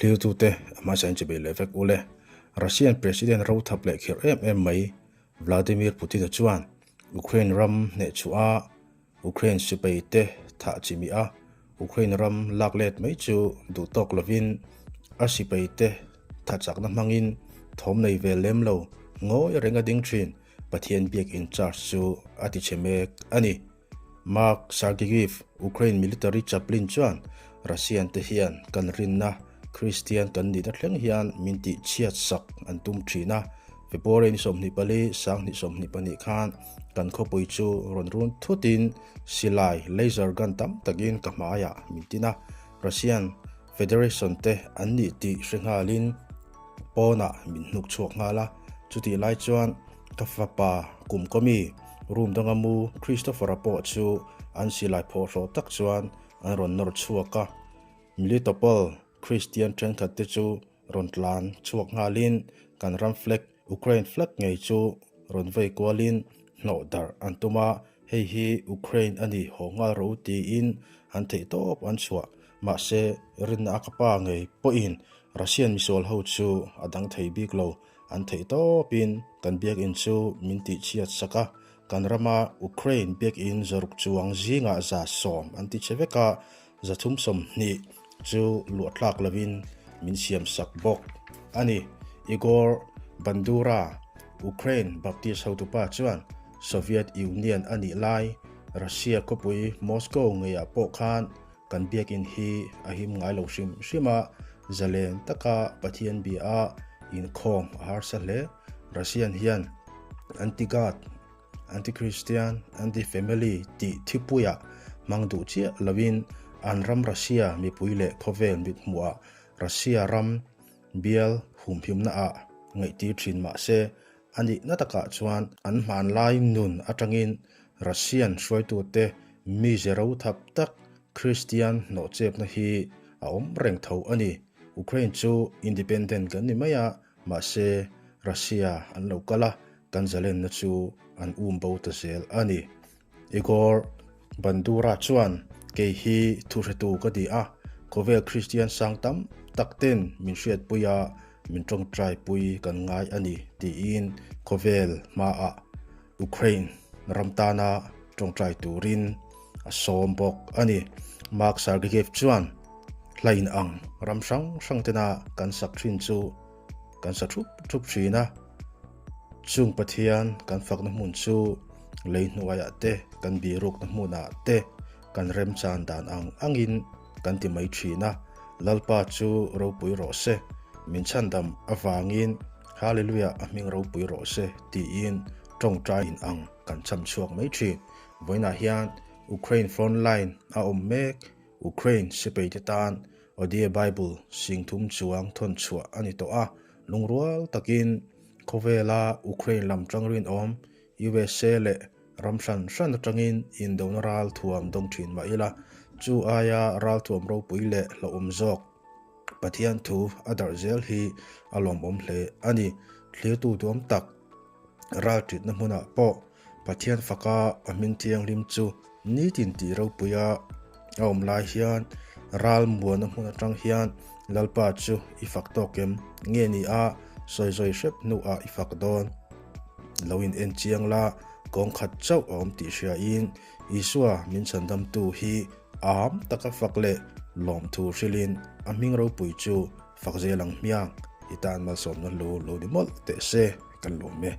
Thlirtute a hmasa in chibei leh vek ule. Russian President ro thap leh khirh em em mai Vladimir Putin-a chuan Ukraine ram hnehchhuah a Ukraine sipai te thah chimih a Ukraine ram lak let mai chu duh tawk lovin a sipai te tha chakna hmangin thawm nei ve lem lo ngawi reng a ding thin Pathian biak in charge chu a ti chhe mek a ni. Mark Sargigiv, Ukraine military chaplain chuan Russian te hian kan rinna Christian kan nihna thleng hian min tih chhiat sak an tum thin a. February ni 24, 2022 khan kan khawpui chu rawn run thutin silai laser gun tam takin ka hmaiah min tin a. Russian Federation te an nih tih hre nghalin pawnah min hnuk chhuak nghal a. Chutih lai chuan ka fapa kum kawmi room danga mu Christopher-a pawh chu an silai phawhhlawh tak chuan an rawn nawr chhuak a. Melitopol Christian thenkhat te chu rawn tlan chhuak nghalin kan ram flag, Ukraine flag ngei chu rawn vei kualin hnawh darh an tum a, hei hi Ukraine a ni haw nghal ro tiin an theihtawp an chhuah. Mahse, rinna a ka pa ngei pawhin Russian misual ho chu a dang thei bik lo, an theihtawpin kan biakinn chu min tihchhiat sak a, kan rama Ukraine biakinn zaruk chuang zingah 100 an tichhe vek a, 320 chu luah tlak lovin min siam sak bawk a ni. Igor Bandura, Ukraine Baptist hotupa chuan Soviet Union a nih lai Russia khawpui Moscow ngeiah pawh khan kan biakinn hi a him ngai lo hrim hrim a, zalen taka Pathian bia a inkhawm a harsa hle. Russian hian anti-God Anti-Christian, Anti-Family tih thipuiah hmang duh chiah loin an ram Russia mipui leh khawvel mithmuhah Russia ram bial humhimnaah ngaihtir thin mah se, a nihna takah chuan an hmanlai nun atangin Russian hruaitute mize ro thap tak Christian hnawhchepna hi a awm reng tho a ni. Ukraine chu independent kan ni mai a, mahse Russia an lo kal a, kan zalenna chu an um bo ta zel a ni. Igor Bandura chuan, Kei hi thuhretu ka ni a, khawvel Kristian sang tam tak ten min hriatpui a, min tawngtaipui kan ngai a ni, tiin khawvel hmaah Ukraine ram tana tawngtai turin a sawm bawk a ni. Mark Sargeyev chuan, Hlain ang ram hrang hrang tena kan sak thin chu kan sa thup thup thin a, chung Pathian kan fakna hmun chu lei hnuaiah te, kan birukna hmunah te kan remchan dan ang angin kan ti mai thin a, Lalpa chu ropui rawh se, min chhandam avangin Hallelujah a hming ropui rawh se tiin tawngtai in ang kan cham chhuak mai thin. Vawiinah hian Ukraine front line a awm mek, Ukraine sipai te tan Odia Bible singthum chuang thawn chhuah a ni tawh a, lungrual takin khawvela Ukraine lam tang rinawm USA leh ram hran hran atangin indona ral thuam dawng thin mah ila, chu aia ral thuam ropui leh hlauhawm zawk Pathian thu a darh zel hi a lawmawm hle a ni. Thlirtu duam tak ral titna hmunah pawh Pathian faka a hming thianghlim chu nitin tih ropuia a awm lai hian ral muana hmun atang hian Lalpa chu i fak tawk em? Nge ni a sawi zawi hrep hnuah i fak dawn? Lo in en chiang la, kawng khat chauh a awm tih hriain Isua min chhandamtu hi am taka fak leh lawmthu hrilhin a hming ropui chu fak zel ang hmiang i tan malsawmna lu lo ni mawlh teh se kan lawm e.